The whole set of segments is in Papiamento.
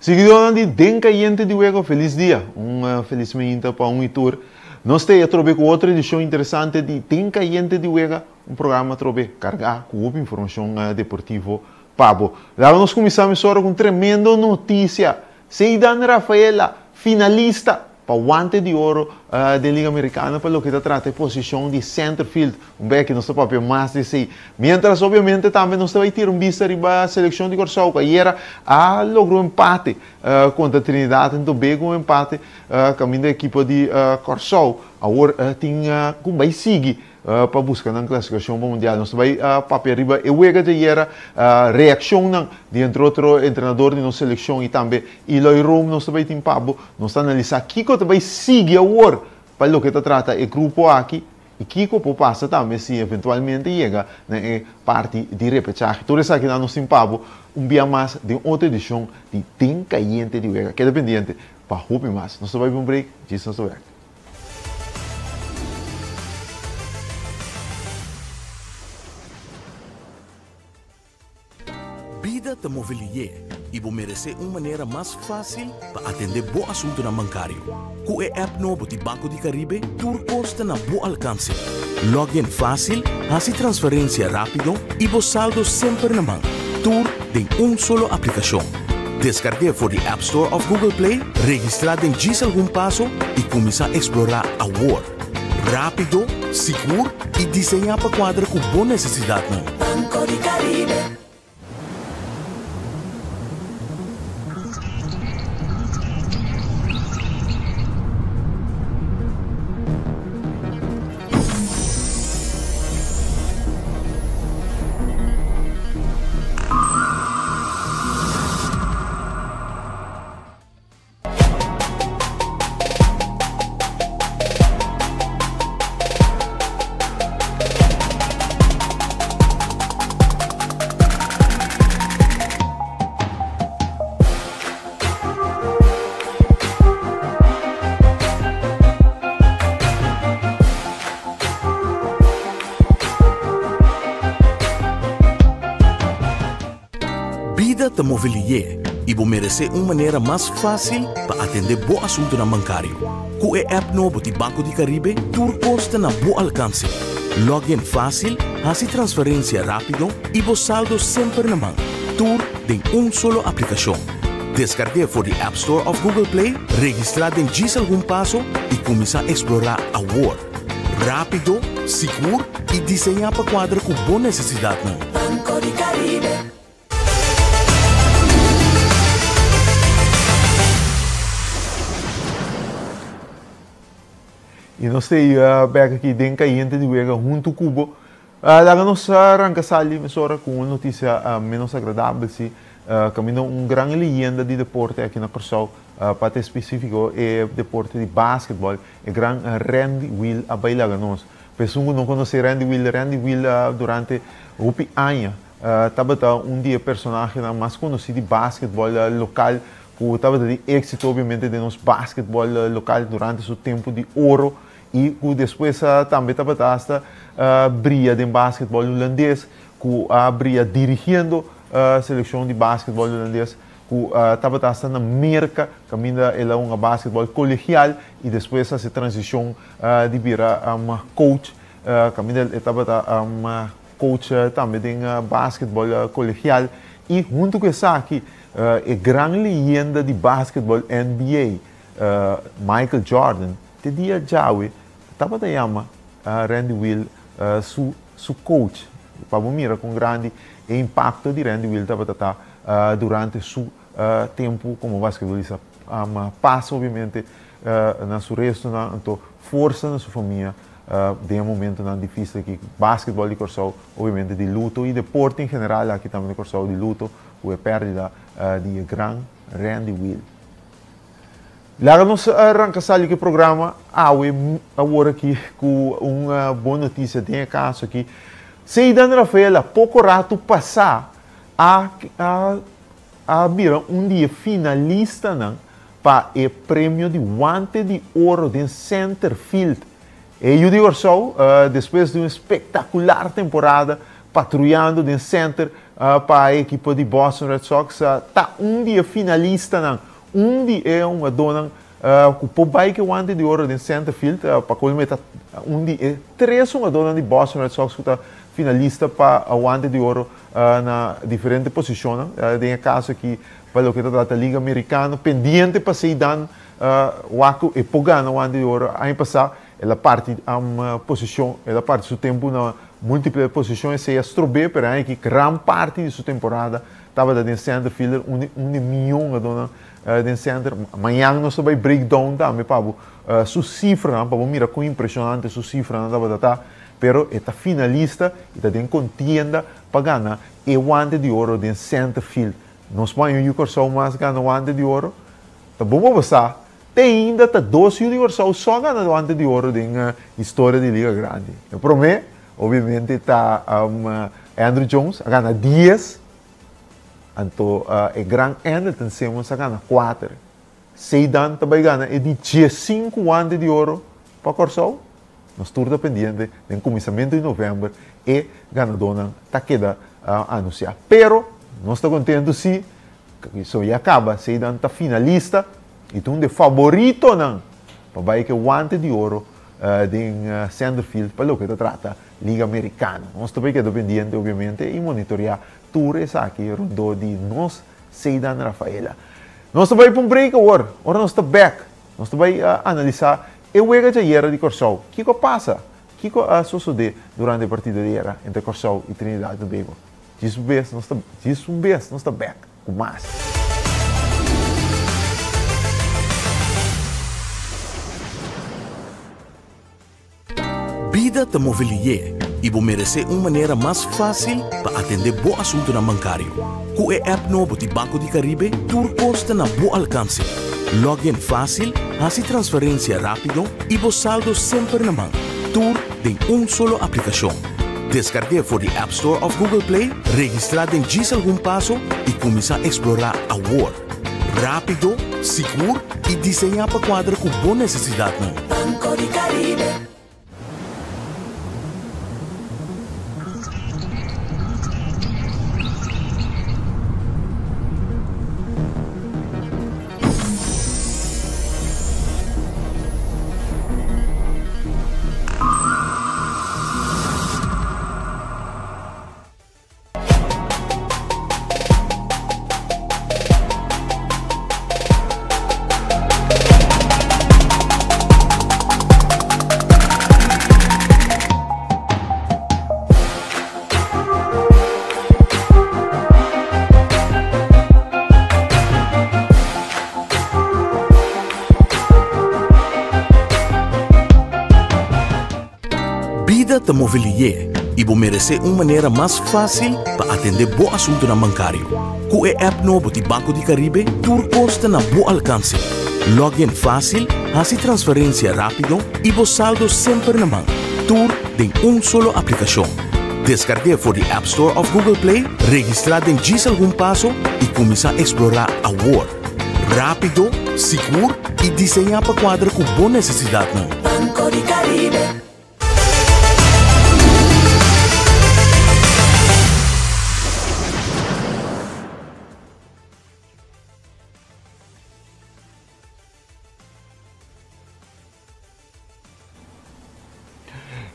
Siguidónan di Den Kayente di Wego, felis dia! Un felis mainta pa un i tur. Nos ta ei atrobe ku otro edishon interesante di Den Kayente di Wega, un programa atrobe kargá ku hopi informashon deportivo pa bo. Laga nos kuminsá mesora ku un tremendo notisia. Ceydan Rafaela, finalista pa Guante di Oro den Liga Americana pa loke ta trata e posicion di center field. Un bek nos ta papia mas di esey. Mientras obviamente tambe nos ta bay tira un bista riba seleccion di Corsou cu ayera a logra un empate contra Trinidad en Tobago, un empate caminda ekipo di Corsou awor tin cu bay sigui pa buska nan klasifikashon pa mundial. Nos ta bai papia riba e wega djayera, reakshonnan di entre otro entrenador di nos selekshon i tambe Eloy Room nos ta bai tin pa bo. Nos ta analisá kiko ta bai sigui awor pa loke ta trata e grupo aki i kiko por pasa tambe si eventualmente yega na e parti di repechahe. Tur esakinan nos tin pa bo un bia mas den otro edishon di Den Kayente di Wega. Keda pendiente pa hopi mas. Nos ta bai pa un break, djis nos ta bek. Bida ta move lié i bo meresé un manera mas fásil pa atendé bo asuntunan bankario. Ku e app nobo di Banco di Caribe tur kos ta na bo alkanse. Login fásil, hasi transferensia rápido i bo saldo semper na man. Tur den un solo aplikashon. Deskarg'é for di App Store òf Google Play, registrá den djis algun paso i kuminsá eksplorá awor! Rápido, sigur i diseñá pa kuadra ku bo nesesidatnan. Banco di Caribe. Bida ta move lié i bo meresé un manera mas fásil pa atendé bo asuntunan bankario. Ku e app nobo di Banco di Caribe tur kos ta na bo alkanse. Login fásil, hasi transferensia rápido i bo saldo semper na man. Tur den un solo aplikashon. Deskarg'é for di App Store òf Google Play, registrá den djis algun paso i kuminsá eksplorá awor. Rápido, sigur i diseñá pa kuadra ku bo nesesidatnan. Banco di Caribe. I nos ta bek aki den Kayente di Wega huntu ku bo. Laga nos ranka sali mesora ku un notisia menos agradabel si, kaminda un gran leyenda di deporte aki na Kòrsou, pa ta espesífiko e deporte di basketbòl, e gran Randy Wiel a bai laga nos. Pa esun ku no konosé Randy Wiel, Randy Wiel durante hopi aña tabata un di e personahenan mas konosí di basketbòl lokal ku tabata di éksito obviamente den nos basketbòl lokal durante su tempu di oro. I ku despues tambe tabata asta bria den basketbòl hulandes, ku a bria dirigiendo selekshon di basketbòl hulandes, ku tabata asta na Merka kaminda el a hunga basketbòl kolegial i despues hasi transishon di bira coach, kaminda e tabata coach tambe den basketbòl kolegial. I huntu ku esaki e gran leyenda di basketbòl NBA, Michael Jordan, Te dia djawe tabata yama Randy Wiel su su coach. Pa bo mira kon grandi e impakto di Randy Wiel tabata ta durante su tempu komo basketbolista. Pas obviamente na su restonan, anto forsa na su famia den e momentonan difisil aki. Basketbol di Kòrsou obviamente di luto i deporte en general aki tambe na Kòrsou di luto ku e pèrdida di e gran Randy Wiel. Laga nos ranka sali ku e programa awe awor aki ku un bon notisia den e kaso aki. Ceydan Rafaela poko ratu pasá a a bira un di e finalistanan pa e premio di Wante di Oro den Center Field. E yu di Kòrsou despues di un spektakular temporada patruyando den center Pa e ekipo di Boston Red Sox ta un di e finalistanan, un di e hungadónan ku por bai ku e wante di oro den center field. Pa kolmo e ta un di e tres hungadónan di Boston Red Sox ku ta finalista pa wante di oro na diferente posishonnan. Den e kaso aki pa loke ta trata Liga Amerikano, pendiente pa Ceydan wak ku e por gana wante di oro. Aña pasá El a parti posicion, el a parti su tempu na multiple posicion, esey a strob'é, pero aña aki gran parti di su temporada tabata den center fielder, un di un di mihó hungadónan den center. Mañan nos ta bai break down tambe pa bo su cifranan, pa bo mira kon impresionante su cifranan tabata ta, pero e ta finalista y ta den contienda pa gana e wante di oro den center field. Nos por haña un yu Kòrsou mas gana wante di oro? Ta bon pa bo sa Te ainda ta dos yu di Kòrsou so a gana Guante di Oro den historia di Liga Grandi. E promé, obviamente, ta Andruw Jones, a gana dies, anto e gran Andrelton Simmons a gana kuater. Ceydan ta bai gana e di diesinku Guante di Oro pa Kòrsou. Nos tur ta pendiente, den kuminsamentu di novèmber e ganadónan ta keda anunsiá. Pero nos ta kontentu si So ya caba, Ceydan ta finalista y ta un de favoritonan pa bay cu e wante di oro den center field pa loke ta trata Liga Americano. Nos ta bay keda pendiente obviamente y monitorea tur esaki rondó di nos Ceydan Rafaela. Nos ta bay pa un break awor, ora nos ta back nos ta bay analisa e wega djayera di Corsou. Kico a pasa? Kico a sosode durante e partido di ayera entre Corsou y Trinidad y Tobago? Djis un bes nos ta djis un bes nos ta bek ku mas. Bida ta move lié i bo meresé un manera mas fásil pa atendé bo asuntunan bankario. Ku e app nobo di Banco di Caribe tur kos ta na bo alkanse. Log in fásil, hasi transferensia rápido i bo saldo semper na man. Tur den un solo aplikashon. Deskarg'é for di App Store òf Google Play, registrá den djis algun paso i kuminsá eksplorá awor! Rápido, sigur i diseñá pa kuadra ku bo nesesidatnan. Banco di Caribe. Bida ta move lié i bo meresé un manera mas fásil pa atendé bo asuntunan bankario. Ku e app nobo di Banco di Caribe tur kos ta na bo alkanse. Log in fásil, hasi transferensia rápido i bo saldo semper na man. Tur den un solo aplikashon. Deskarg'é for di App Store òf Google Play, registrá den djis algun paso i kuminsá eksplorá awor. Rápido, sigur i diseñá pa kuadra ku bo nesesidatnan. Banco di Caribe.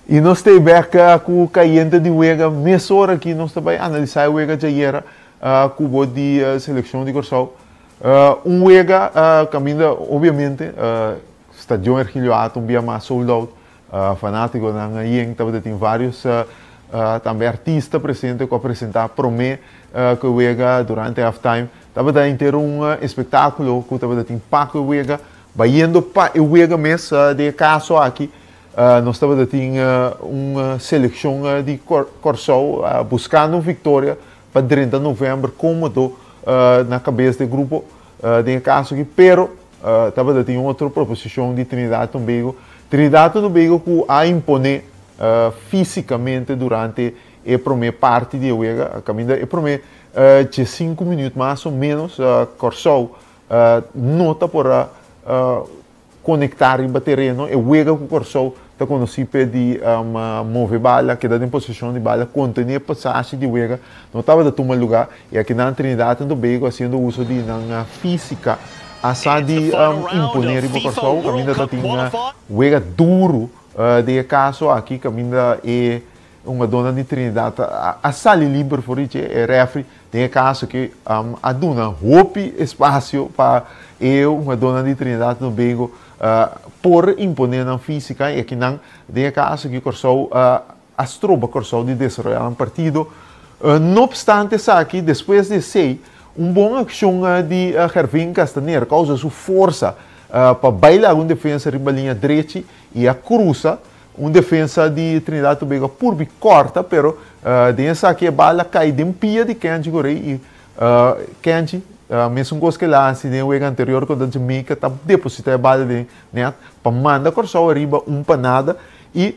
I nos ta e bek ku kayente di wega. Mesora aki nos ta bai analisá e wega djayera ku bo di selekshon di Kòrsou. Un wega kaminda obviamente Stadion Ergilio Hato un bia mas sold out. Fanátikonan yen tabata tin vários tambe artista presente ku a presentá promé ku e wega durante half time. Tabata henter un espektákulo ku tabata tin pa ku e wega. Bayendo pa e wega mes, den e kaso aki nos tabata tin un selekshon di Kòrsou buskando un viktoria pa drenta novèmber kómodo na kabes di e grupo den e kaso aki, pero tabata tin otro proposishon di Trinidad Tobago. Trinidad Tobago ku a imponé físikamente durante e promé parti di e wega, kaminda e promé diesinku minüt mas o ménos Kòrsou No ta por a konektá riba tereno. E wega ku Kòrsou Ta konosí pa di move bala, keda den posishon di bala, kontené pasashi di wega, no tabata tuma lugá i akinan Trinidad i Tobago hasiendo uso di nan físika a sa di imponé riba Kòrsou kaminda ta tin wega duru. Den e kaso aki kaminda e hungadónan di Trinidad a sali liber for di dje, e rèfri den e kaso aki a duna hopi espasio pa e hungadónan di Trinidad i Tobago por imponé nan físika i akinan den e kaso aki Kòrsou a stroba Kòrsou di desaroyá nan partido. No opstante esaki, despues di esei, un bon akshon di Gervin Castaner kousa su forsa pa bai laga un defensa riba liña drechi i a krusa un defensa di Trinidad Tobago a purbi kòrta, pero den esaki e bal a kai den pia di Kenji Gorey i Kenji, mesun kos ku el a hasi den e wega anterior kontra Jamaica, ta depositá e bal den nèt pa manda Kòrsou ariba un pa nada i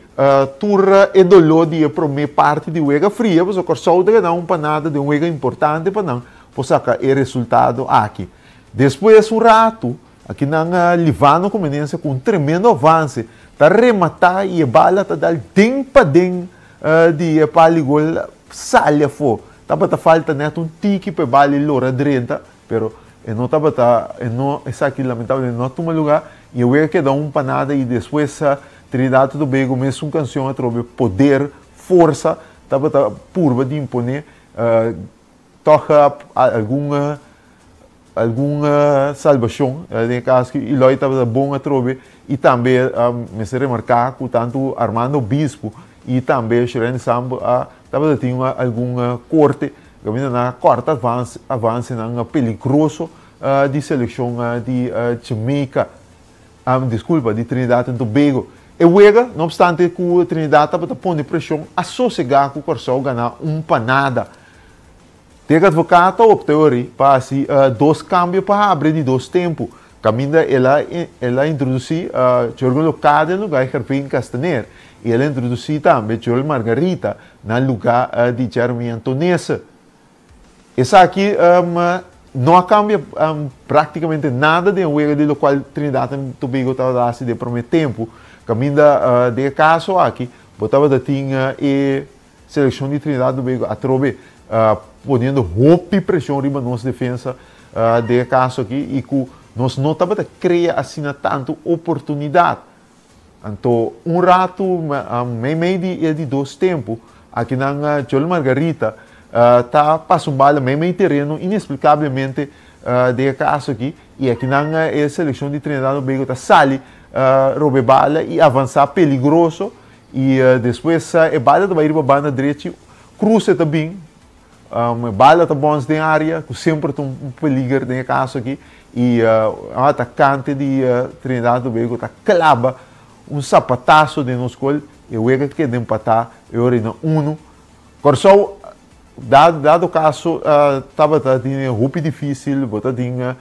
tur e doló di e promé parti di wega fria pasobra Kòrsou ta gana un pa nada den un wega importante pa nan por saka e resultado aki. Despues un ratu, aki nan Livano Comenencia ku un tremendo avanse ta rematá i e bala ta dal den paden di e pal di gol sali afó. Tabata falta nèt un tiki pa e bala e lora drenta, pero e no tabata, e no, esaki lamentablemente no a tuma lugá i e wega keda un pa nada i despues Trinidad i Tobago mesun kanshon atrobe poder, forsa tabata purba di imponé. Tòg algun algun salbashon den e kas ku Eloy tabata bon atrobe i tambe mester remarká ku tantu Armando Obispo i tambe Shurendi Sambo a tabata tin algun korte kaminda nan a kòrta avans avansenan peligroso di selekshon di Jamaica diskulpa di Trinidad en Tobago. E wega no opstante ku Trinidad tabata pone preshon a sosegá ku Kòrsou gana un pa nada. Dick Advocaat a opta ori pa hasi dos kambio pa habri di dos tempu, kaminda el a el a introdusí Jurgen Locade na lugá di Gervin Castaner i el a introdusí tambe Joel Margarita na lugá di Jeremy Antonese. Esaki no a kambia práktikamente nada den e wega di lokual Trinidad en Tobago tabata hasi den e promé tempu, kaminda den e kaso aki bo tabata tin e Seleccion di Trinidad Tobago atrobe poniendo hopi presion riba nos defensa den e caso aki y cu nos no tabata crea asina tanto oportunidad. Anto un rato meimei di e di dos tempo akinan Joel Margarita ta pasa un bala meimei tereno inexplicablemente den e caso aki y akinan e seleccion di Trinidad Tobago ta sali roba e bala y avansa peligroso. I despues e bala ta bai riba banda drechi, Cruse ta bin, e bala ta bòns den área, ku semper ta un peliger den e kaso aki, i un atakante di Trinidad Tobago ta klaba un sapataso den nos gol, e wega keda empatá e ora ei na unu. Kòrsou, dado kaso, tabata tin hopi difísil, bo ta tin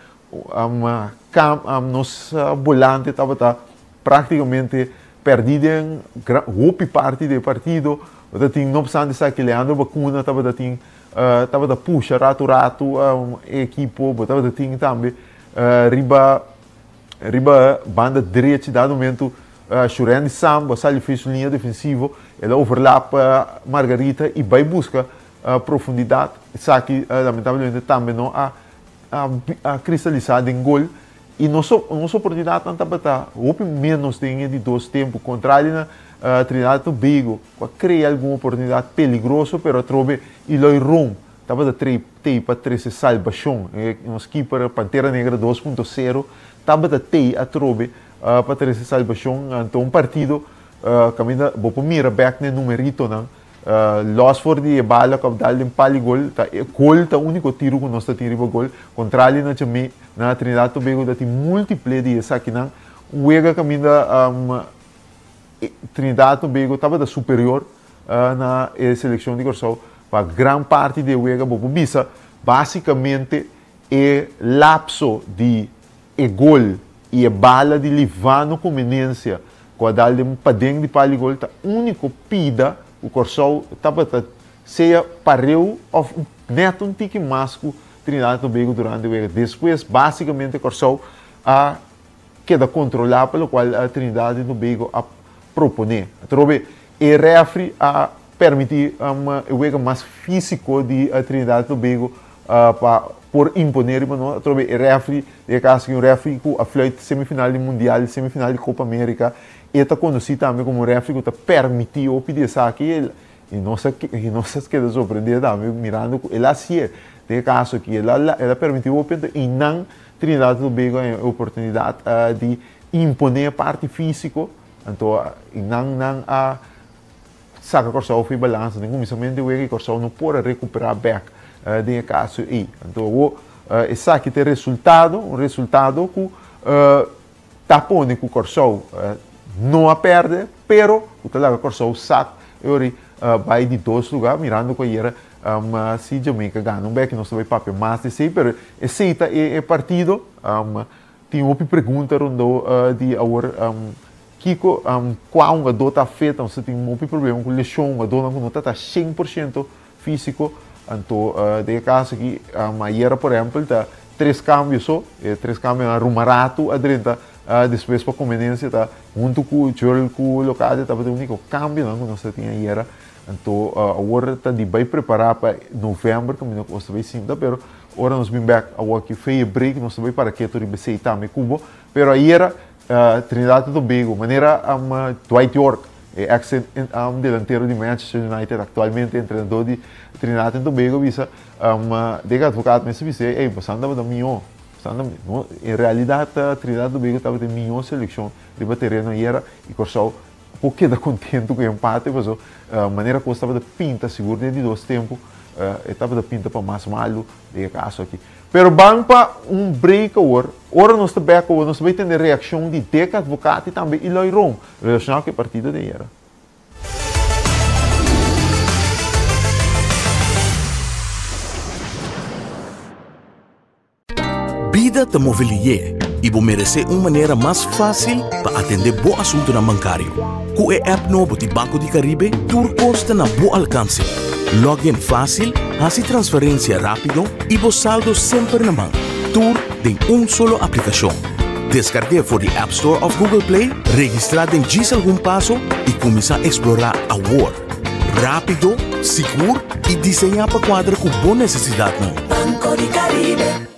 nos bolante tabata práktikamente pèrdí den hopi parti di e partido. Bo ta tin, no opstante esaki, Leandro Bacuna tabata tin, tabata pusha ratu ratu e ekipo. Bo tabata tin tambe riba riba banda drechi dado momento Shurendi Sambo a sali for su liña defensivo, el a overlap Margarita i bai buska profundidat. Esaki lamentablemente tambe no a a kristalisá den gol. I nos nos oportunidatnan tabata hopi ménos den e di dos tempu. Kontrali na Trinidad i Tobago ku a krea algun oportunidat peligroso pero atrobe Eloy Room tabata trei tei pa trese salbashon. Nos kiper Pantera Negra dos punto sero tabata tei atrobe pa trese salbashon. Anto un partido kaminda bo por mira bèk na e numeritonan. Los for di e bala ku a dal den pal di gol, ta e gol ta úniko tiru ku nos ta tin riba gol. Kontrali na Jamaica, na Trinidad Tobago ta tin múltiple di esakinan. Un wega kaminda Trinidad Tobago tabata superior na e selekshon di Kòrsou pa gran parti di e wega. Bo por bisa básikamente e lapso di e gol i e bala di Livano Comenencia ku a dal den paden di pal di gol ta úniko pida ku Kòrsou tabata sea pareu òf nèt un tiki mas ku Trinidad i Tobago durante e wega. Despues básikamente Kòrsou a keda kontrolá pa lokual Trinidad i Tobago a. proponé. Atrobe e refri a permití e wega mas físiko di Trinidad y Tobago pa por imponé riba nos. Atrobe e refri, den e kaso aki un refri ku a fluit semifinal di Mundial, semifinal di Copa America, e ta konosí tambe komo un refri ku ta permití hopi di esaki. I nos a i nos a keda sorprendé tambe mirando ku el a hasié. Den e kaso aki el a el a permití hopi anto i nan Trinidad y Tobago a haña e oportunidat di imponé e parti físiko. Anto i nan nan a saka Kòrsou for e balansa. Den kuminsamentu di wega i Kòrsou no por a rekuperá bèk den e kaso ei. Anto awor esaki ta e resultado, un resultado ku ta pone ku Kòrsou no a pèrdè, pero ku ta laga Kòrsou sak e ora ei bai di dos lugá, mirando ku ayera si Jamaica gana un bèk nos ta bai papia mas di esei, pero esei ta e partido. Tin hopi pregunta rondó di awor kiko kua hungadó ta afeta, nos ta tin hopi problema ku leshon, hungadónan ku no ta ta 100% físiko, anto den e kaso aki ayera por ehèmpel ta tres kambio so, e tres kambionan Romaratu a drenta despues pa kombenensia ta huntu ku Joel ku Locadia tabata e úniko kambionan ku nos ta tin ayera, anto awor ta di bai prepará pa novèmber kaminda ku nos ta bai sinta pero Ora nos bin bek awoki fei e break nos ta bai para ketu riba esei tambe kubo. Pero ayera Trinidad y Tobago manera Dwight Yorke e ex delantero di Manchester United actualmente entrenador di Trinidad y Tobago bisa den advocaat mester bisa ey bosan tabata mihó en realidad Trinidad y Tobago tabata e mihó seleccion riba tereno ayera y Kòrsou por keda contento cu e empate paso manera cos tabata pinta sigur den di dos tempo e tabata pinta pa mas malo den e caso aki. Pero ban pa un break awor, ora nos ta bek awor nos ta bay tende reaccion di Dick Advocaat y tambe Eloy Room relaciona cu e partido di ayera. Bida ta move lié i bo meresé un manera mas fásil pa atendé bo asuntunan bankario. Ku e app nobo di Banco di Caribe tur kos ta na bo alkanse. Log in fásil, hasi transferensia rápido i bo saldo semper na man. Tur den un solo aplikashon. Deskarg'é for di App Store òf Google Play, registrá den djis algun paso i kuminsá eksplorá awor. Rápido, sigur i diseñá pa kuadra ku bo nesesidatnan. Banco di Caribe.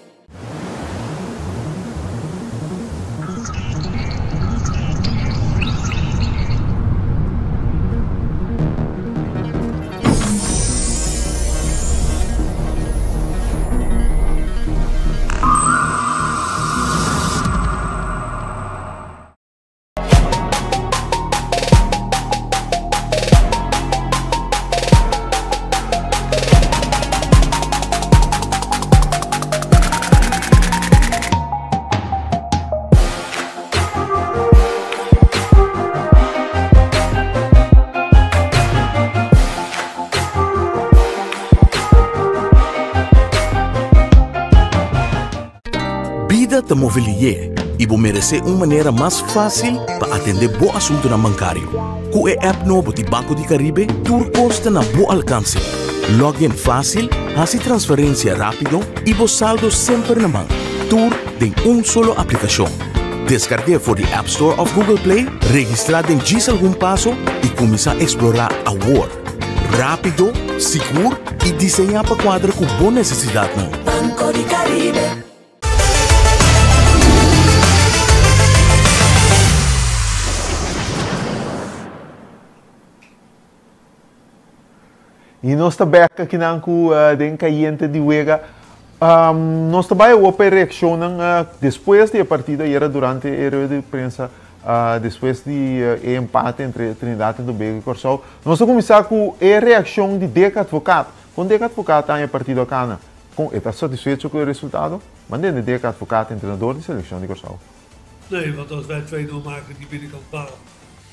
Bida ta move lié i bo meresé un manera mas fásil pa atendé bo asuntunan bankario. Ku e app nobo di Banco di Caribe tur kos ta na bo alkanse. Log in fásil, hasi transferensia rápido i bo saldo semper na man. Tur den un solo aplikashon. Deskarg'é for di App Store òf Google Play, registrá den djis algun paso i kuminsá eksplorá awor. Rápido, sigur i diseñá pa kuadra ku bo nesesidatnan. Banco di Caribe. I nos ta bek akinan ku den kayente di wega. Nos ta bai awor pa e reakshonnan despues di e partido ayera durante e rueda di prensa despues di e empate entre Trinidad y Tobago y Kòrsou. Nos ta kuminsá ku e reakshon di Dick Advocaat. Kon Dick Advocaat a haña e partido a kana? Kon e ta satisfecho ku e resultado? Manda Dick Advocaat, entrenador di selekshon di Kòrsou. Nee, want als wij 2-0 maken die binnenkant paal,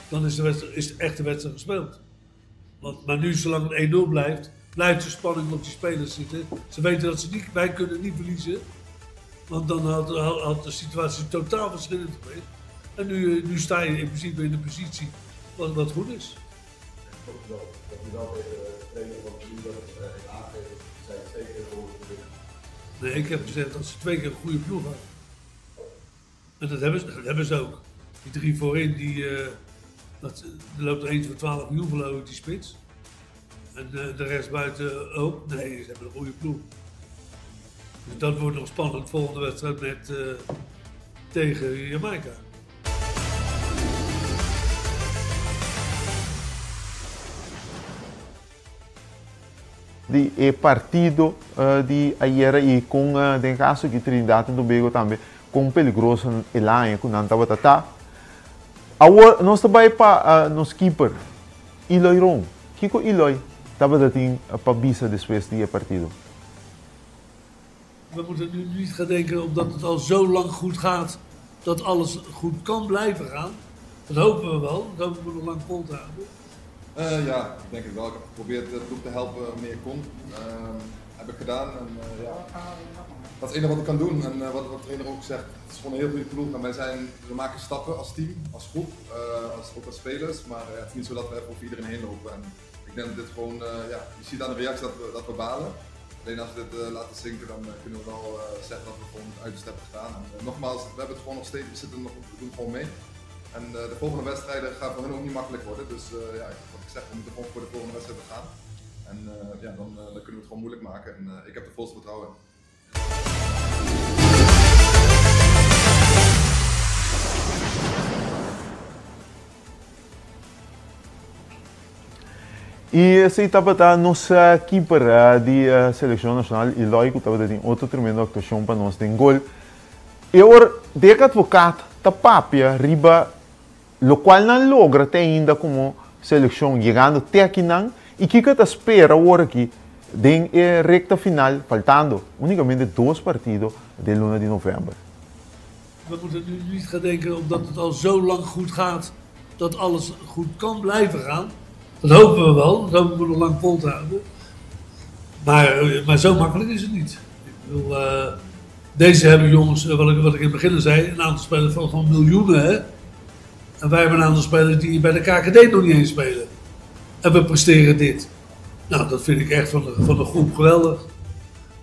dan is de wedstrijd, is echt de wedstrijd gespeeld. Want, maar nu, zolang het 1-0 blijft, blijft de spanning op die spelers zitten. Ze weten dat ze niet, wij kunnen niet verliezen. Want dan had, had de situatie totaal verschillend geweest. En nu, nu sta je in principe in de positie wat, wat goed is. Dat u wel tegen de trainer van de dat heeft aangegeven, zij twee keer te winnen. Nee, ik heb gezegd dat ze twee keer een goede ploeg hadden. En dat hebben ze, dat hebben ze ook. Die drie voorin, die, uh, Dat, er loopt er eentje voor 12 miljoen geloof ik, die spits. En de rest buiten ook. Nee, ze hebben een goede ploeg. Dus dat wordt nog spannend volgende wedstrijd met, tegen Jamaica. Di e partido di ayera y con den caso di Trinidad y Tobago tambe con peligroso el aña cu nan tabata ta. Awor nos ta bay pa nos keeper Eloy Room. Kico Eloy tabata tin pa bisa despues di e partido? We moeten nu niet gaan denken omdat het al zo lang goed gaat dat alles goed kan blijven gaan. Dat hopen we wel, dat hopen we nog lang vol te houden. Ja, ik denk het wel. Ik heb geprobeerd de ploeg te helpen wanneer ik kon. Heb ik gedaan en ja, dat is het enige wat ik kan doen. En wat de trainer ook zegt, het is gewoon een heel goede ploeg. En we maken stappen als team, als groep, ook als spelers. Maar het is niet zo dat we even over iedereen heen lopen. En ik denk dat dit gewoon, ja, je ziet aan de reactie dat we balen. Alleen als we dit laten zinken, dan kunnen we wel zeggen dat we gewoon het uiterste hebben gedaan. En nogmaals, we hebben het gewoon nog steeds, we zitten nog, we doen gewoon mee. En de volgende wedstrijden gaan voor hun ook niet makkelijk worden. Dus ja, wat ik zeg, we moeten gewoon voor de volgende wedstrijd gaan. En ja, dan kunnen we het gewoon moeilijk maken. En ik heb er volste vertrouwen in. Y esey tabata nos keeper di seleccion nacional Eloy cu tabata tin otro tremendo actuacion pa nos den gol. E ora Dick Advocaat ta papia riba locual nan logra te ainda como seleccion yegando te akinan y kico ta spera awor aki den e recta final faltando unicamente dos partido den luna di november. We moeten nu niet gaan denken omdat het al zo lang goed gaat dat alles goed kan blijven gaan. Dat hopen we wel, dat hopen we nog lang vol te houden. Maar zo makkelijk is het niet. Ik bedoel, deze hebben jongens, wat ik in het begin al zei, een aantal spelers van miljoenen. Hè? En wij hebben een aantal spelers die bij de KKD nog niet eens spelen. En we presteren dit. Nou, dat vind ik echt van de groep geweldig.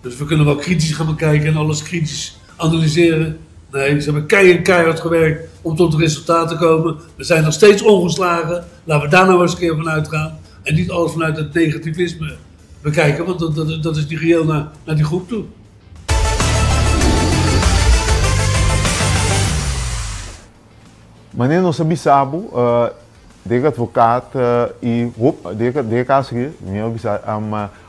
Dus we kunnen wel kritisch gaan bekijken en alles kritisch analyseren. Nee, ze hebben keihard gewerkt om tot het resultaat te komen. We zijn nog steeds ongeslagen. Laten we daar nou eens een keer van uitgaan. En niet alles vanuit het negativisme bekijken, want dat is niet reëel naar die groep toe. Meneer nos a bisa bo, Dick Advocaat y hop, Dick, Dick Asri, mi a bisa,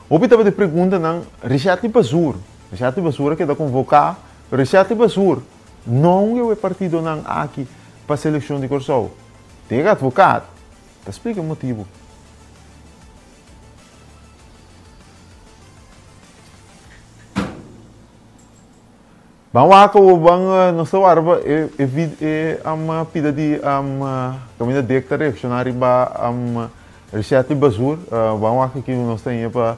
hopi tabata e preguntanan, Richard Bazoer, Richard Bazoer a keda convoca, pero Richard Bazoer no un e partidonan aki pa seleccion di Corsou. Dick Advocaat ta splica e motibo. Ban wak awo, ban nos ta warda pa e e vid e pida di kaminda Dick ta reakshoná riba Richetty Bazoer. Ban wak aki nos ta haya pa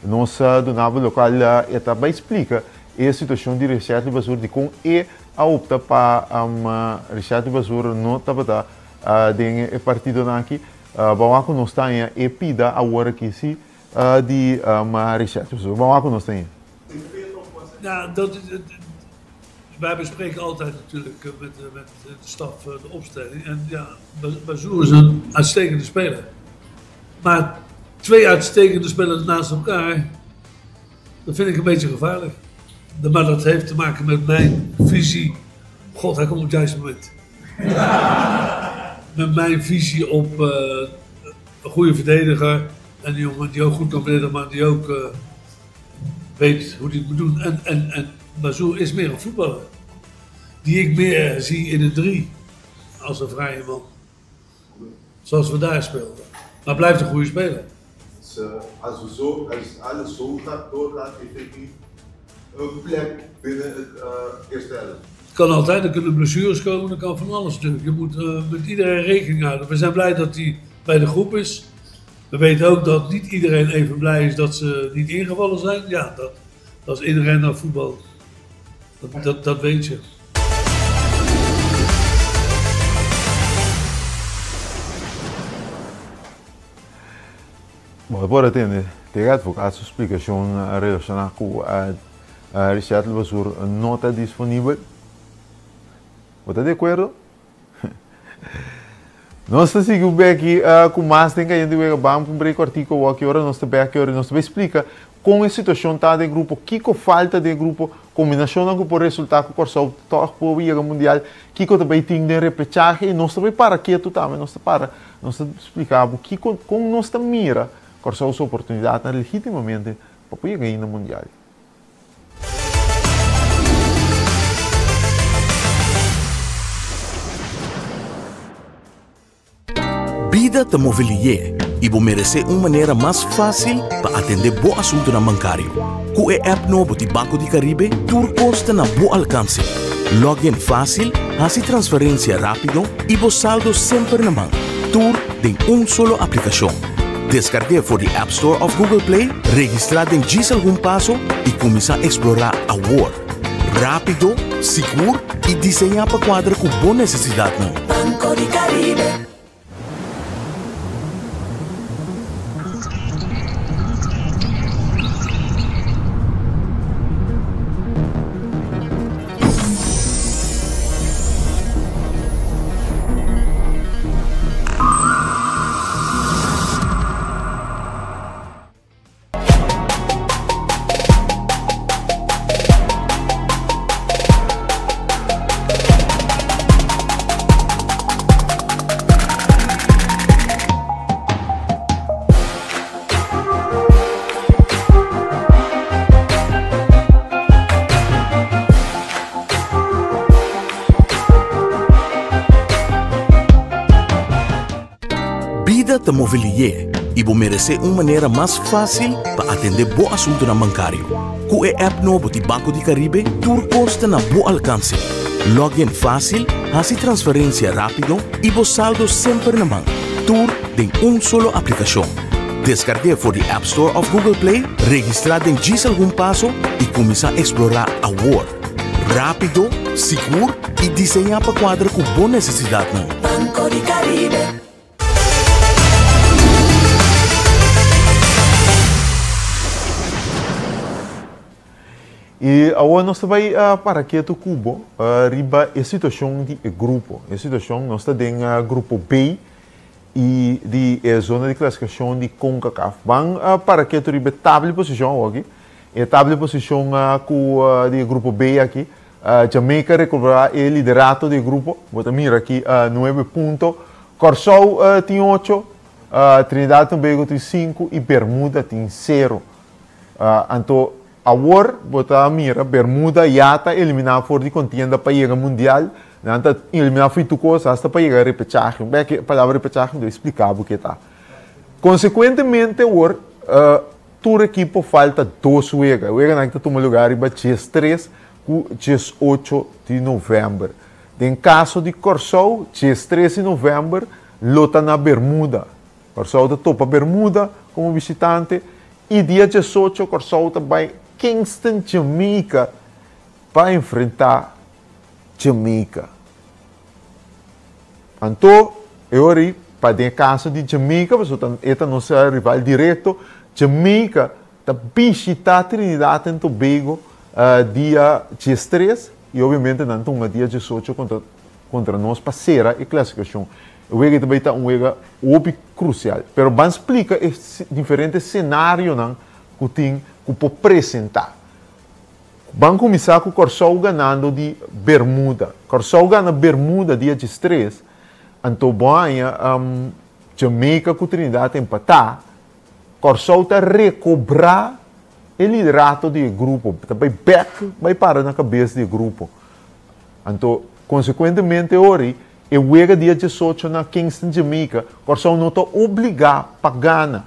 nos duna bo lokal e ta bai splika e situashon di Richetty Bazoer dikon e a opta pa Richetty Bazoer no tabata den e partidonan aki. Ban wak ku nos ta haya e pida awor aki si di Richetty Bazoer. Ban wak ku nos ta haya. Ja, dat is, wij bespreken altijd natuurlijk met de staf de opstelling. En ja, Bazoer is een uitstekende speler. Maar twee uitstekende spelers naast elkaar, dat vind ik een beetje gevaarlijk. Maar dat heeft te maken met mijn visie. God, hij komt op het juiste moment. Met mijn visie op een goede verdediger. En die jongen die ook goed kan verdedigen, maar die ook weet hoe hij het moet doen. En Bazoer is meer een voetballer. Die ik meer zie in een 3 als een vrije man. Zoals we daar speelden. Maar blijft een goede speler. Dus als we zo, als alles zo gaat, doorgaat, heeft hij niet een plek binnen het eerste helft. Het kan altijd, er kunnen blessures komen, er kan van alles natuurlijk. Je moet met iedereen rekening houden. We zijn blij dat hij bij de groep is. We weten ook dat niet iedereen even blij is dat ze niet ingevallen zijn. Ja, dat is iedereen aan voetbal. Dat weet je. Bo por atende te advocaat su splicacion relaciona cu Richard Bazoer no ta disponibel. Bo ta di acuerdo? Nos ta sigui bek ku mas den Kayente Wega. Ban pa un break kòrtiku awor. Ki ora nos ta bek? Ki ora nos ta bai splika kon e situashon ta den grupo, kiko falta den grupo, kombinashonnan ku por resultá ku Kòrsou tòg por yega mundial, kiko ta bai tin den repechahe i nos ta bai para ketu tambe, nos ta para, nos ta splika bo kiko, kon nos ta mira Kòrsou su oportunidatnan legítimamente pa por yega ainda mundial. Bida ta move lié i bo meresé un manera mas fásil pa atendé bo asuntunan bankario. Ku e app nobo di Banco di Caribe tur kos ta na bo alkanse. Log in fásil, hasi transferensia rápido i bo saldo semper na man. Tur den un solo aplikashon. Deskarg'é for di App Store òf Google Play, registrá den djis algun paso i kuminsá eksplorá awor. Rápido, sigur i diseñá pa kuadra ku bo nesesidatnan. Banco di Caribe. Bida ta move lié i bo meresé un manera mas fásil pa atendé bo asuntunan bankario. Ku e app nobo di Banco di Caribe tur kos ta na bo alkanse. Log in fásil, hasi transferensia rápido i bo saldo semper na man. Tur den un solo aplikashon. Deskarg'é for di App Store òf Google Play, registrá den djis algun paso i kuminsá eksplorá awor. Rápido, sigur i diseñá pa kuadra ku bo nesesidatnan. Banco di Caribe. I awor nos ta bai para ketu ku bo riba e situashon di e grupo. E situashon, nos ta den grupo B i di e zona di klasifikashon di Concacaf. Ban para ketu riba e tabla di posishon awor aki. E tabla di posishon ku di e grupo B aki, Jamaica rekobrá e liderato di e grupo. Bo ta mira aki nuebe punto. Kòrsou tin ocho, Trinidad i Tobago tin sinku i Bermuda tin sero. Anto awor bo ta mira Bermuda ya ta eliminá for di kontienda pa yega mundial. Nan ta eliminá for di tur kos asta pa yega repechahe. Un bek e palabra repechahe mi debe splika bo ke ta. Konsekuentemente awor tur ekipo falta dos wega. E weganan ta tuma lugar riba diestres ku diesocho di novèmber. Den kaso di Kòrsou diestres di novèmber lo ta na Bermuda. Kòrsou ta topa Bermuda komo bishitante i dia diesocho Kòrsou ta bai Kingston, Jamaica pa enfrentá Jamaica. Anto e ora ei pa den e kaso di Jamaica, pasobra e ta nos rival direkto, Jamaica ta bishitá Trinidad en Tobago dia diestres i obviamente nan ta hunga dia diesocho kontra kontra nos pa sera e klasifikashon. E wega ei ta bai ta un wega hopi krusial. Pero ban splika e diferente senarionan ku tin ku por presentá. Ban kuminsá ku Kòrsou ganando di Bermuda. Kòrsou gana Bermuda dia diestres, anto bo haña Jamaica ku Trinidad empatá. Kòrsou ta rekobrá e liderato di e grupo, ta bai bèk bai para na kabes di e grupo. Anto, konsekuentemente ori e wega dia diesocho na Kingston, Jamaica, Kòrsou no ta obligá pa gana,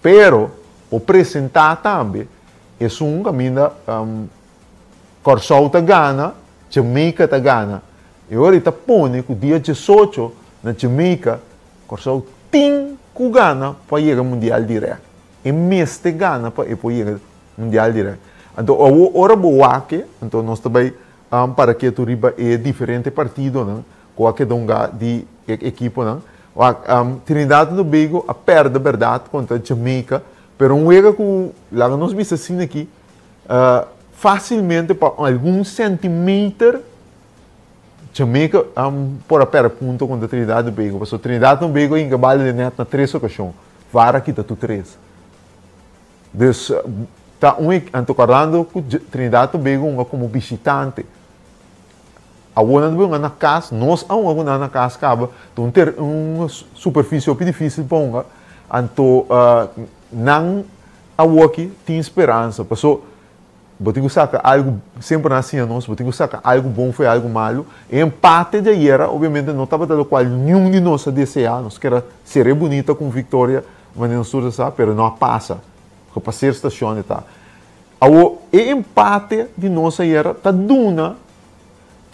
pero por presentá tambe esun kaminda Kòrsou ta gana, Jamaica ta gana. E ora ei ta pone ku dia diesocho na Jamaica, Kòrsou tin ku gana pa yega mundial dirèkt. E mester gana pa e por yega mundial dirèkt. Anto awor ora bo wak e, anto nos ta bai para ketu riba e diferente partidonan ku a keda hunga di e ekiponan. Wak, Trinidad and Tobago a pèrdè bèrdat kontra Jamaica, pero un wega ku laga nos bisa asina aki, fásilmente pa algun sèntimeter. Jamaica por a pèrdè punto kontra Trinidad i Tobago, pasobra Trinidad i Tobago a hinka bala den nèt na tres okashon, VAR a kita tur tres. Dus ta un anto kòrdando ku Trinidad i Tobago hunga komo bishitante. Awor nan ta bai hunga na kas, nos a hunga ku nan na kas kaba, ta un ter un superfisie hopi difísil pa hunga, anto nan awoki tin speransa, paso bo tin ku saka algu, semper nan a siña nos, bo tin ku saka algu bon for algu malu. E empate di ayera obviamente no tabata lokual niun di nos a deseá, nos kera sere bunita ku un viktoria, manera nos tur ta sa, pero no a pasa, gepaseer station e ta. Awor, e empate di nos ayera ta duna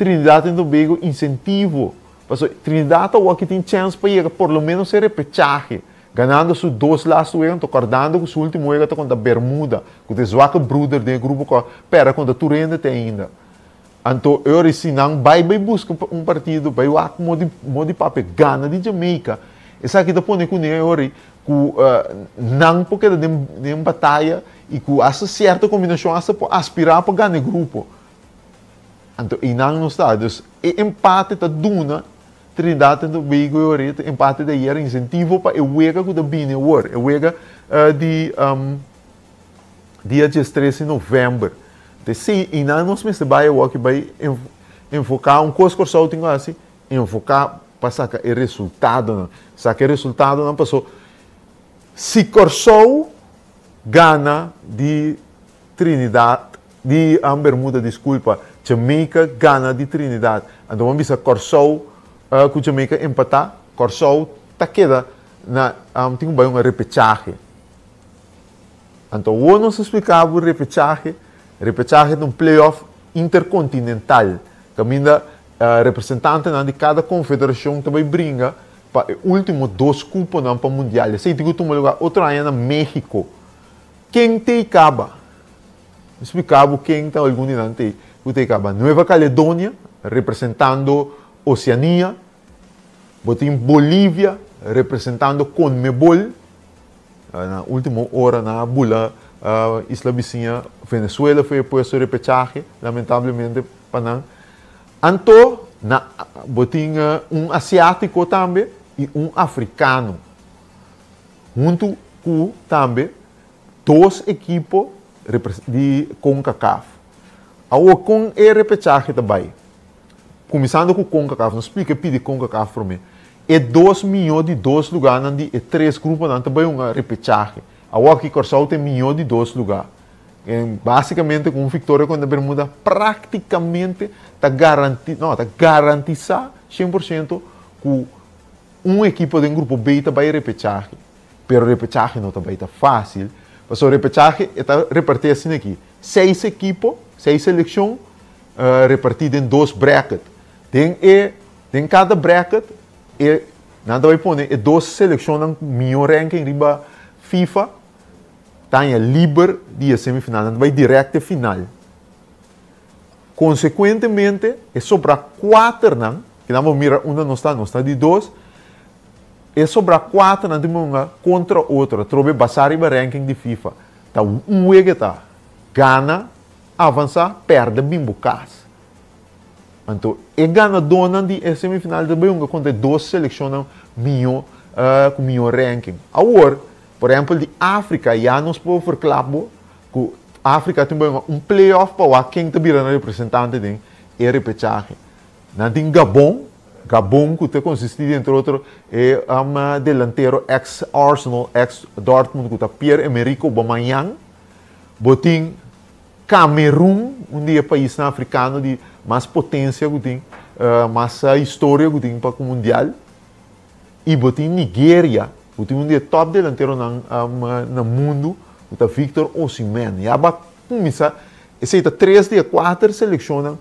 Trinidad en Tobago insentivo. Pasobra Trinidad awor aki tin chèns pa yega por lo ménos e repechahe, ganando su dos lastu wega, anto kòrdando ku su último wega ta kontra Bermuda, ku ta e zwakke bruder den e grupo ku a pèrdè kontra tur hende te ainda. Anto e ora si nan bai bai buska un partido, bai wak modi modi papia gana di Jamaica, esaki ta pone kuné e ora ku nan por keda den den bataya i ku hasta sierto kombinashon hasta por aspirá pa gana e grupo. Anto einan nos ta. Dus e empate ta duna Trinidad en Tobago e ora e empate di ayer insentivo pa e wega ku ta bini awor, e wega di dia diestres di novèmber. Te si einan nos mester bai awor ki bai enfoká un kos Kòrsou tin ku hasi, enfoká pa saka e resultadonan. Saka e resultadonan paso si Kòrsou gana di Trinidad, di Bermuda disculpa, Jamaica gana di Trinidad. Anto bo a bisa Kòrsou ku Jamaica empatá, Kòrsou ta keda na tin ku bai un repechahe. Anto awor nos a splika bo repechahe, repechahe ta un playoff interkontinental kaminda representantenan di kada konfederashon ta bai bringa pa e último dos kuponan pa mundial. Esei tin ku tuma lugar otro aña na México. Ken t'ei kaba? Mi splika bo ken ta algun di nan t'ei ku t'ei kaba. Nueva Caledonia, representando Oceania. Bo tin Bolivia, representando Conmebol. Na ultimo ora nan a bula isla bisiña Venezuela for e puesto di repechahe, lamentablemente pa nan. Anto na bo tin un asiatiko tambe i un afrikano. Huntu ku tambe dos ekipo di Concacaf. Awor kon e repechahe ta bai? Kuminsando ku Concacaf, nos splika e pidi Concacaf promé. E dos mihó di dos lugánan di e tres gruponan ta bai hunga repechahe. Awor aki Kòrsou ta e mihó di dos lugá. Básikamente ku un viktoria kontra Bermuda práktikamente ta garanti, no, ta garantisá 100% ku Un ekipo den grupo B ta bai repechahe, pero repechahe no ta bai ta fásil, pasobra repechahe e ta repartí asina aki, seis ekipo, seis selekshon repartí den dos bracket. Den e den kada bracket e nan ta bai pone e dos selekshonnan ku mihó ranking riba FIFA ta haña liber di e semifinal, nan ta bai dirèkt e final. Konsekuentemente, e sobrá kuaternan, ki nan bo mira unda nos ta, nos ta di dos, e sobrá kuaternan tin bo hunga kontra otro, atrobe basá riba ranking di FIFA. Ta un wega ta, gana, avansá, pèrdè bin bo kas. Anto e ganadónan di e semifinal ta bai hunga kontra e dos selekshonnan mihó ku mihó ranking. Awor, por ehèmpel di Afrika ya nos por verklap bo Ku Afrika tin bai un play-off pa wak ken ta bira nan representante den e repechahe. Nan tin Gabon, Gabon ku ta konsistí di entre otro e delantero eks Arsenal, eks Dortmund ku ta Pierre-Emerick Aubameyang. Bo tin Kamerun, un di e paisnan afrikano di mas potensia ku tin, mas historia ku tin pa ku mundial. I bo tin Nigeria, ku tin un di e top delanteronan na mundu, ku ta Victor Osimhen. Ya bo a kuminsá, esei ta tres di e kuater selekshonnan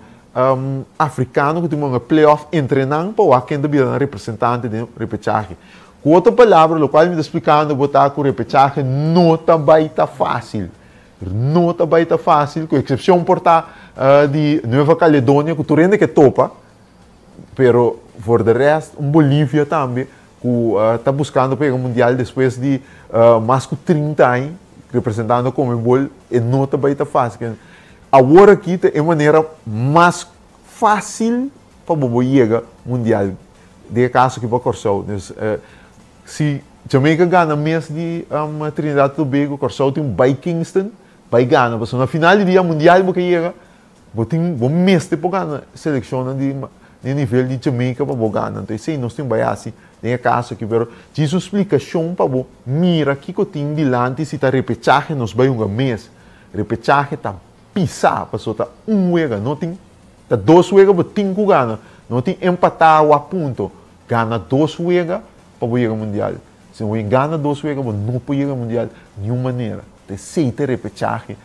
afrikano ku tin un play-off entre nan pa wak ken ta bira nan representante den repechahe. Ku otro palabra, lokual mi ta splikando bo ta ku repechahe no ta bai ta fásil. No ta bai ta fásil, ku eksepshon por ta di Nueva Caledonia ku tur hende ke topa. Pero voor de rest un Bolivia tambe cu ta buscando pa yega mundial despues di mas cu 30 aña representando Conmebol e no ta bay ta facil. Awor aki ta e manera mas facil pa bo yega Mundial. Den e kaso aki pa Kòrsou. Dus si Jamaica gana mes di Trinidad Tobago, Kòrsou tin bai Kingston bai gana. Pasobra na final di dia Mundial bo ke yega, bo tin bo mester por gana selekshonnan di di nivel di Jamaica pa bo gana. Anto esei nos tin bai hasi den e kaso aki. Pero djis un splikashon pa bo mira kiko tin dilanti si ta repechahe nos bai hunga mes. Repechahe ta pisá pasobra ta un wega, no tin ta dos wega bo tin ku gana, no tin empatá o a punto. Gana dos wega pa bo yega mundial. Si bo gana dos wega bo no por yega mundial niun manera. Ta esei ta e repechahe.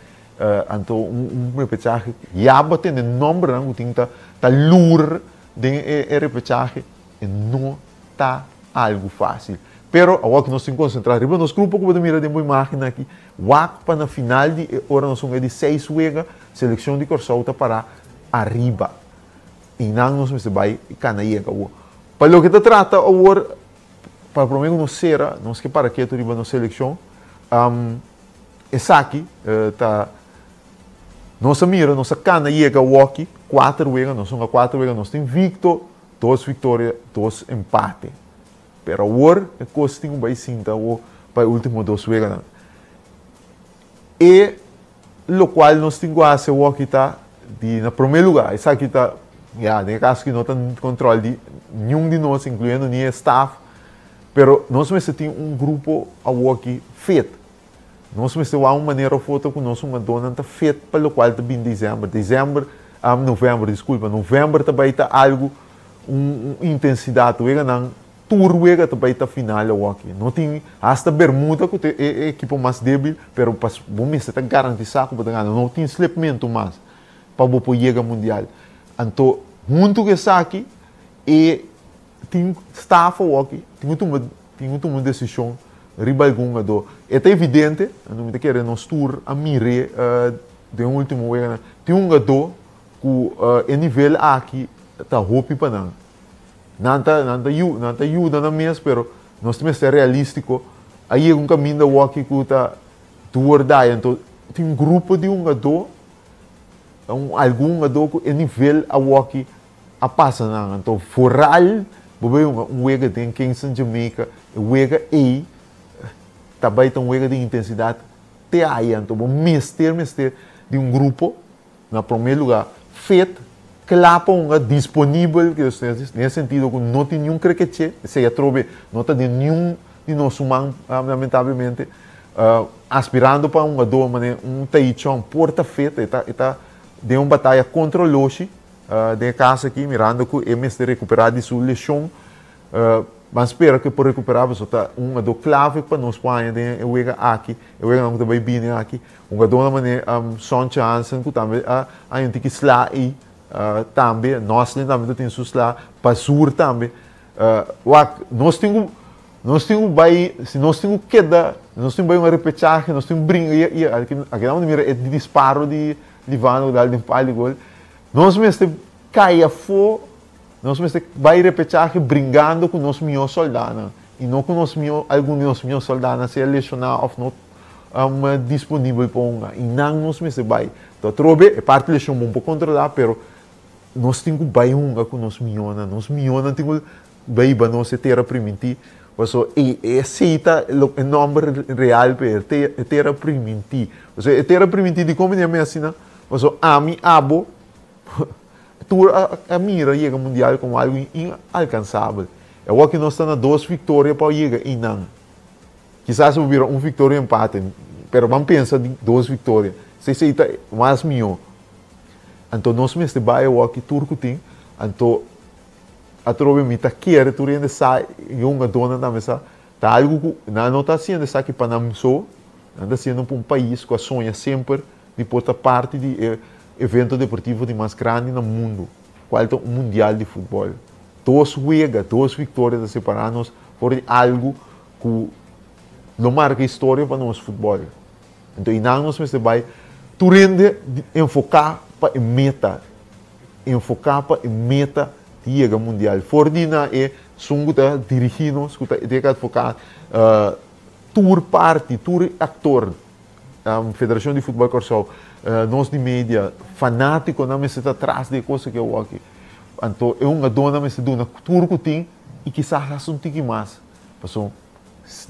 Anto un repechahe ya bo a tende nombernan ku tin ta ta lur den e repechahe e no ta algu fásil. Pero awor ku nos tin konsentrá riba nos grupo ku bo ta mira den bo imágen aki, wak pa na final di e ora nos hunga di seis wega, selekshon di Kòrsou ta pará ariba. I nan nos mester bai kana yega awor. Pa loke ta trata awor, pa promé ku nos sera, nos ke para ketu riba nos selekshon. Esaki ta nos a mira, nos a kana yega awoki, kuater wega, nos hunga kuater wega, nos tin vikto, dos viktoria, dos empate. Pero awor e kos tin ku bai sinta awor pa e ultimo dos weganan. E lokual nos tin ku hasi awor aki ta di na promé lugá, esaki ta ya den e kaso aki no ta kontrol di niun di nos inkluyendo ni e staf, pero nos mester tin un grupo awor aki fit. Nos mester wak un manera of otro ku nos hungadónan ta fit pa lokual ta bin desèmber. Desèmber, novèmber, diskulpa, novèmber ta bai ta algu un intensidat weganan tur wega ta bai ta final awoki. No tin hasta Bermuda ku ta e ekipo mas debil pero pas bo mester ta garantisa ku bo ta gana. No tin slipmentu mas pa bo por yega mundial. Anto huntu ku esaki e tin staf awoki tin ku tuma tin ku tuma un desishon riba algun hungadó. E ta evidente, anto mi ta kere nos tur a mir'é den ultimo weganan, tin hungadó Ku e nivel aki ta hopi pa nan. Nan ta nan ta yu nan ta yuda nan mes pero nos ta mester realístiko. A yega un kaminda awoki ku ta do or die anto tin un grupo di hungadó un algun hungadó ku e nivel awoki a pasa nan. Anto foral bo bai hunga un wega den Kingston Jamaica e wega ei ta bai ta un wega di intensidat te aya anto bo mester mester di un grupo. Na promé lugá, fet kla pa hunga, disponibel, den e sentido ku no tin niun krekeché, esei atrobe no ta den niun di nos human, lamentablemente, aspirando pa hungadó manera un Taichon por ta fet, e ta e ta den un bataya kontra Oloshi den e kas aki, mirando ku e mester rekuperá di su leshon. Ban spera ku e por rekuperá pasobra ta un hungadó klave pa nos por haña den e wega aki, e weganan ku ta bai bini aki. Hungadónan manera Sontje Hansen ku tambe a haña un tiki sla ei tambe, Noslin tambe ta tin su sla, Pazur tambe. Wak, nos tin ku nos tin ku bai, si nos tin ku keda, nos tin ku bai un repechahe, nos tin ku bringa i aki aki nan mira e disparo di Livano ku dal den pal di gol. Nos mester kai afó. Nos mester bai repechahe bringando ku nos mihó sòldánan i no ku nos mihó, algun di nos mihó sòldánan sea leshoná òf no disponibel pa hunga. I nan nos mester bai. Ta atrobe e parti leshon bon por kontrolá, pero nos tin ku bai hunga ku nos mihónan. Nos mihónan tin ku bai hiba nos e tera primintí. Pasobra e esei ta e nòmber real pa e, e tera primintí. Pasobra e tera primintí dikon mi yam'é asina? Pasobra ami, abo. Tur a mira yega mundial como algo inalcansabel. E awor ki nos ta na dos victoria pa yega einan. Kisas bo bira un victoria empate, pero ban pensa di dos victoria. Esei ta mas miho. Anto nos mester bai awor ki tur cu tin, anto atrobe mi ta kere tur hende sa, e hungadornan tambe sa, ta algo cu nan no ta haciendo esaki pa nan so, nan ta haciendo pa un pais cu a soña semper di por ta parti di e evento deportivo di mas grandi na mundu, kual ta un mundial di futbòl. Dos wega, dos viktoria ta separá nos for di algu ku lo marka historia pa nos futbòl. Anto einan nos mester bai tur hende enfoká pa e meta, enfoká pa e meta di yega mundial. For di na e esun ku ta dirigí nos, ku ta advoká tur parti, tur aktor. Federashon di Futbòl Kòrsou, nos di media, fanátikonan mester ta tras di e kos aki awor aki. Anto e hungadónan mester duna tur ku tin i kisas hasta un tiki mas, pasobra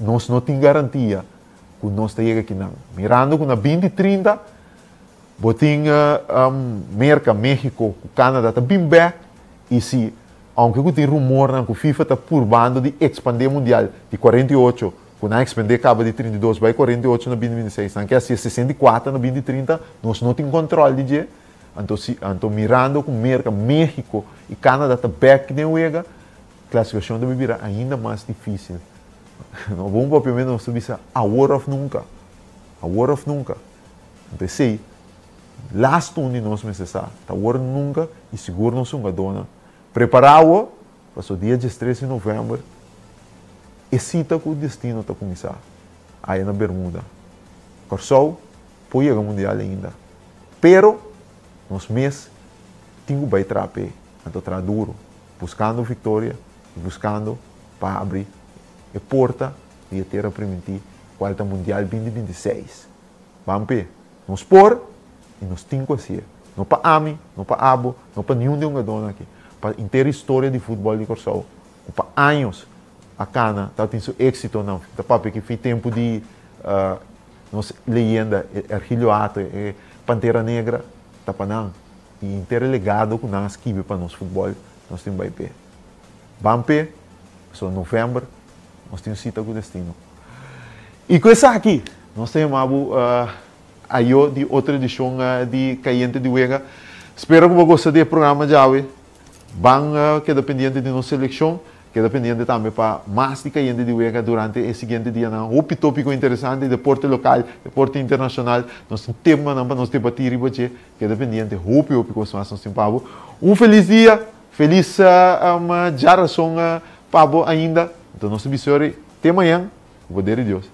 nos no tin garantia ku nos ta yega kinan. Mirando ku na binti 30 bo tin Merka, México ku Canada ta bin bèk i si ounke ku tin rumornan ku FIFA ta purbando di ekspandé mundial di 48 ku nan a ekspandé kaba di 32 bai 48 na 2026, nan ke hasié 64 na 2030, nos no tin kòntròl di dje. Anto si anto mirando ku Merka, México i Canada ta bèk den wega, klasifikashon ta bira ainda mas difísil. No bon papiamentu nos ta bisa awor òf nunka, awor òf nunka. Anto esei lastu un di nos mester sa, ta awor nunka i sigur nos hungadónan prepará awor pasobra dia diestres di novèmber e sita ku destino ta kuminsá aya na Bermuda. Kòrsou por yega mundial ainda. Pero nos mes tin ku bai traha p'e, anto traha duru, buskando viktoria i buskando pa habri e porta di e tera primintí, kual ta Mundial 2026. Ban p'e! Nos por i nos tin ku hasié. No pa ami, no pa abo, no pa niun di e hungadónan aki, pa henter historia di futbòl di Kòrsou, ku pa años a kana tabatin su éksitonan. Ta papia ki fi tempu di Nos leyenda, Ergilio Hato, e Pantera Negra, ta pa nan. I henter e legado ku nan a skibi pa nos futbòl, nos tin bai p'e. Ban p'e, pasobra novèmber nos tin un sita ku destino. I ku esaki, nos ta yama bo ayo di otro edishon di Kayente di Wega. Spera ku bo a gosta di e programa djawe. Ban keda pendiente di nos selekshon. Keda pendiente tambe pa mas di Kayente di Wega durante e siguiente dianan. Hopi tópiko interesante, deporte lokal, deporte internashonal. Nos tin temanan pa nos debatí riba dje. Keda pendiente, hopi hopi kos mas nos tin pa bo. Un felis dia, felis djarason pa bo ainda. Enton nos ta bisa ori te mañan, ku poder di Dios.